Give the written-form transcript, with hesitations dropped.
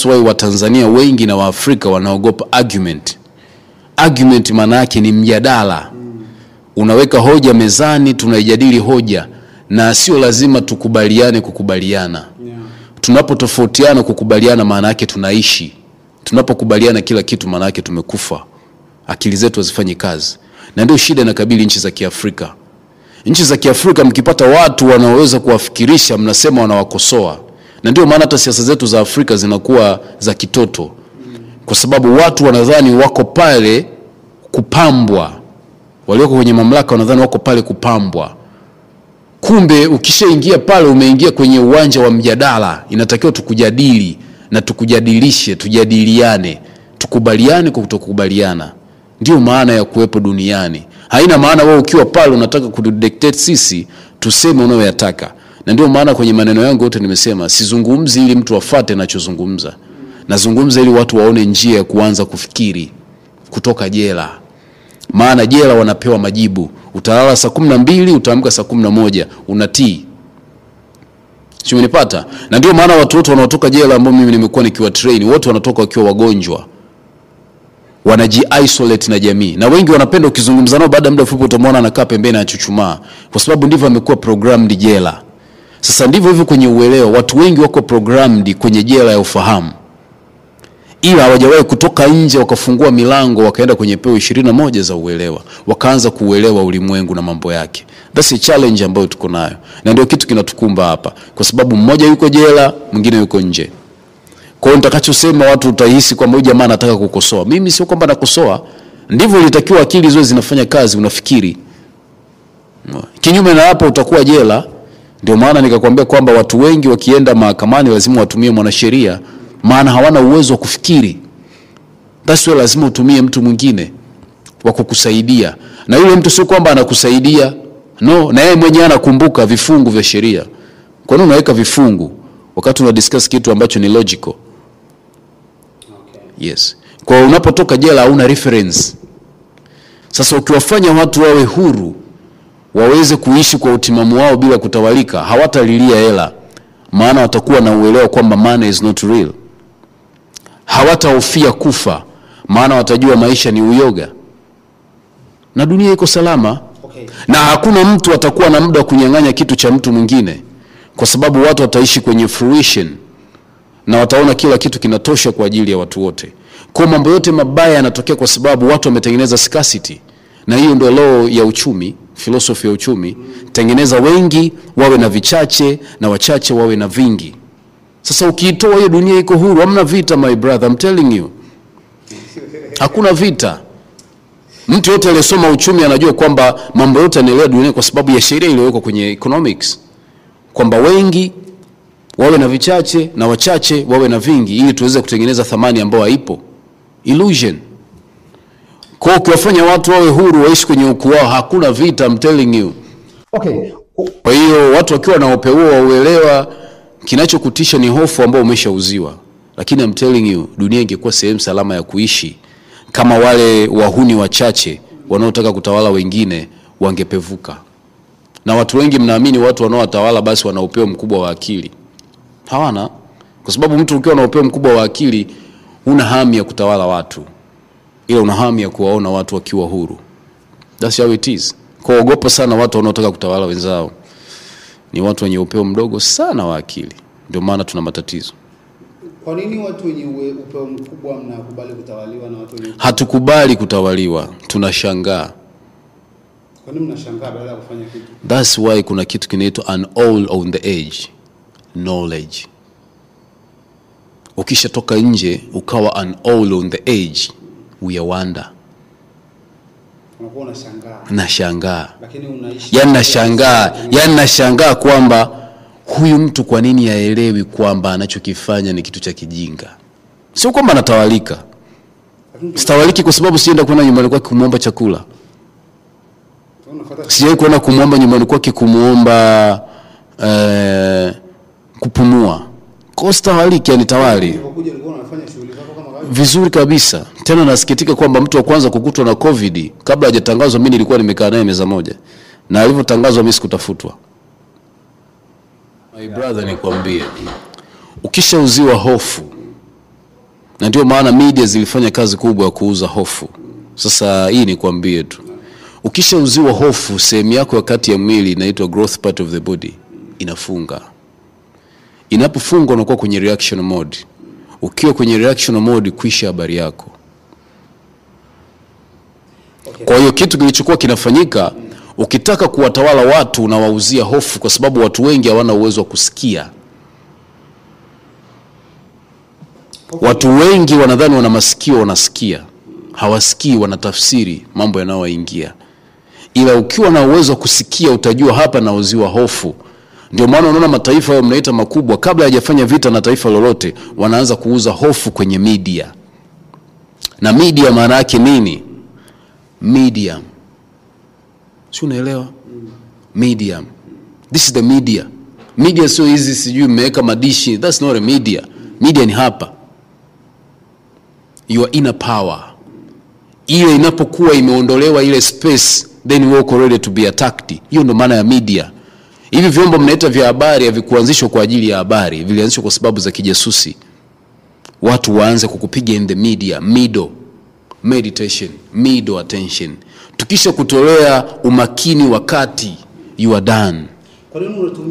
That's why Watanzania wengi na Waafrika wanaogopa argument. Argument maana yake ni mjadala. Unaweka hoja mezani, tunaijadili hoja, na sio lazima tukubaliane kukubaliana. Tunapotofautiana kukubaliana maana yake tunaishi. Tunapokubaliana kila kitu maana yake tumekufa. Akili zetu hazifanyi kazi. Na ndio shida inakabili nchi za Kiafrika. Nchi za Kiafrika mkipata watu wanaoweza kuwafikirisha mnasema wanawakosoa. Na ndio maana hata siasa zetu za Afrika zinakuwa za kitoto. Kwa sababu watu wanadhani wako pale kupambwa. Walioko kwenye mamlaka wanadhani wako pale kupambwa. Kumbe ukishaingia pale umeingia kwenye uwanja wa mjadala. Inatakiwa tukujadili na tukujadilishe, tujadiliane, tukubaliane kwa kutokubaliana. Ndio maana ya kuwepo duniani. Haina maana wewe ukiwa pale unataka kudictate sisi tuseme unayoyataka. Na ndio maana kwenye maneno yangu yote nimesema sizungumzi ili mtu afuate ninachozungumza. Nazungumza ili watu waone njia ya kuanza kufikiri kutoka jela. Maana jela wanapewa majibu. Utalala saa 12, utaamka saa 11, unatii. Si umenipata? Na ndio maana watu wote wanaotoka jela ambao mimi nimekuwa nikiwa train, wote wanatoka wakiwa wagonjwa. Wanaji-isolate na jamii. Na wengi wanapenda ukizungumza nao baada ya muda mfupi utamwona anakaa pembeni anachuchumaa, kwa sababu ndivyo amekuwa programmed jela. Sasa ndivyo hivyo kwenye uelewa, watu wengi wako programmed kwenye jela ya ufahamu. Ila hawajawahi kutoka nje wakafungua milango wakaenda kwenye peo 21 za uelewa, wakaanza kuuelewa ulimwengu na mambo yake. That's a challenge ambayo tuko nayo. Na ndio kitu kinatukumba hapa, kwa sababu mmoja yuko jela, mwingine yuko nje. Kwa hiyo nitakachosema watu utahisi kwamba huyu jamaa anataka kukosoa. Mimi sio kwamba nakosoa, ndivyo ilitakiwa akili zote zinafanya kazi, unafikiri. Kinyume na hapo utakuwa jela. Ndio maana nikakwambia kwamba watu wengi wakienda mahakamani lazima watumie mwanasheria, maana hawana uwezo wa kufikiri. That's why lazima utumie mtu mwingine wa kukusaidia. Na yule mtu sio kwamba anakusaidia, no, na yeye mwenyewe anakumbuka vifungu vya sheria. Kwa nini unaweka vifungu wakati una discuss kitu ambacho ni logical? Okay. Yes. Kwa unapotoka jela hauna reference. Sasa ukiwafanya watu wawe huru, waweze kuishi kwa utimamu wao bila kutawalika, hawatalilia hela, maana watakuwa na uelewa kwamba money is not real. Hawatahofia kufa, maana watajua maisha ni uyoga na dunia iko salama. Okay. Na hakuna mtu atakuwa na muda wa kunyang'anya kitu cha mtu mwingine, kwa sababu watu wataishi kwenye fruition na wataona kila kitu kinatosha kwa ajili ya watu wote. Kwa mambo yote mabaya yanatokea kwa sababu watu wametengeneza scarcity. Na hiyo ndio law ya uchumi, philosophy ya uchumi. Tengeneza wengi wawe na vichache na wachache wawe na vingi. Sasa ukiitoa hiyo, dunia iko huru, hamna vita my brother, I'm telling you. Hakuna vita. Mtu yote aliyesoma uchumi anajua kwamba mambo yote yanaendelea duniani kwa sababu ya sheria iliyowekwa kwenye economics, kwamba wengi wawe na vichache na wachache wawe na vingi, ili tuweze kutengeneza thamani ambayo haipo. Illusion. Kwa ukiwafanya watu wawe huru waishi kwenye ukuu wao, hakuna vita, I'm telling you. Okay. Kwa hiyo watu wakiwa na upeo wa uelewa, kinachokutisha ni hofu ambayo umeshauziwa. Lakini I'm telling you, dunia ingekuwa sehemu salama ya kuishi kama wale wahuni wachache wanaotaka kutawala wengine wangepevuka. Na watu wengi mnaamini watu wanaowatawala basi wana upeo mkubwa wa akili. Hawana. Kwa sababu mtu ukiwa na upeo mkubwa wa akili huna hamu ya kutawala watu, ila una hamu ya kuwaona watu wakiwa huru. That's how it is. Kwa ogopa sana watu wanaotaka kutawala wenzao. Ni watu wenye upeo mdogo sana wa akili. Ndio maana tuna matatizo. Kwa nini watu wenye upeo mkubwa mnakubali kutawaliwa na watu wenye? Hatukubali kutawaliwa, tunashangaa. Kwa nini mnashangaa badala ya kufanya kitu? That's why kuna kitu kinaitwa an all on the edge knowledge. Ukishatoka nje ukawa an all on the edge, we are wonder. Unakuwa unashangaa. Nashangaa. Lakini unaishi. Yaani nashangaa, yaani nashangaa kwamba huyu mtu kwa nini haelewi kwamba anachokifanya ni kitu cha kijinga. Sio kwamba anatawalika. Sitawaliki kwa sababu sienda kwenda nyumbani kwake kumuomba chakula. Sijawahi kwenda kumuomba nyumbani kwake kumuomba kupumua. Kwa sitawaliki, yani tawali. Vizuri kabisa. Tena nasikitika kwamba mtu wa kwanza kukutwa na COVID kabla hajatangazwa mimi nilikuwa nimekaa naye meza moja. Na alivyotangazwa mimi sikutafutwa. My brother, nikwambie, ukishauziwa hofu Na ndio maana media zilifanya kazi kubwa ya kuuza hofu. Sasa hii ni kuambie tu, ukishauziwa hofu, sehemu yako ya kati ya mwili inaitwa growth part of the body inafunga. Inapofunga unakuwa kwenye reaction mode. Ukiwa kwenye reaction mode, kuisha habari yako. Okay. Kwa hiyo kitu kilichokuwa kinafanyika, ukitaka kuwatawala watu unawauzia hofu, kwa sababu watu wengi hawana uwezo wa kusikia. Watu wengi wanadhani wana masikio, wanasikia. Hawasikii, wanatafsiri mambo yanayowaingia. Ila ukiwa na uwezo wa kusikia utajua hapa nauziwa hofu. Ndio maana unaona mataifa hayo mnaita makubwa, kabla hajafanya vita na taifa lolote, wanaanza kuuza hofu kwenye media. Na media maana yake nini? Medium. Si unaelewa? Medium. This is the media. Media sio hizi sijui mmeweka madishi. That's not a media. Media ni hapa. Your inner power. Ile inapokuwa imeondolewa ile space, then we are ready to be attacked. Hiyo ndo maana ya media. Hivi vyombo mnaita vya habari havikuanzishwa kwa ajili ya habari, vilianzishwa kwa sababu za kijasusi. Watu waanze kukupiga in the media, middle meditation, middle attention. Tukisha kutolea umakini wakati, you are done. Kwa nini unatumia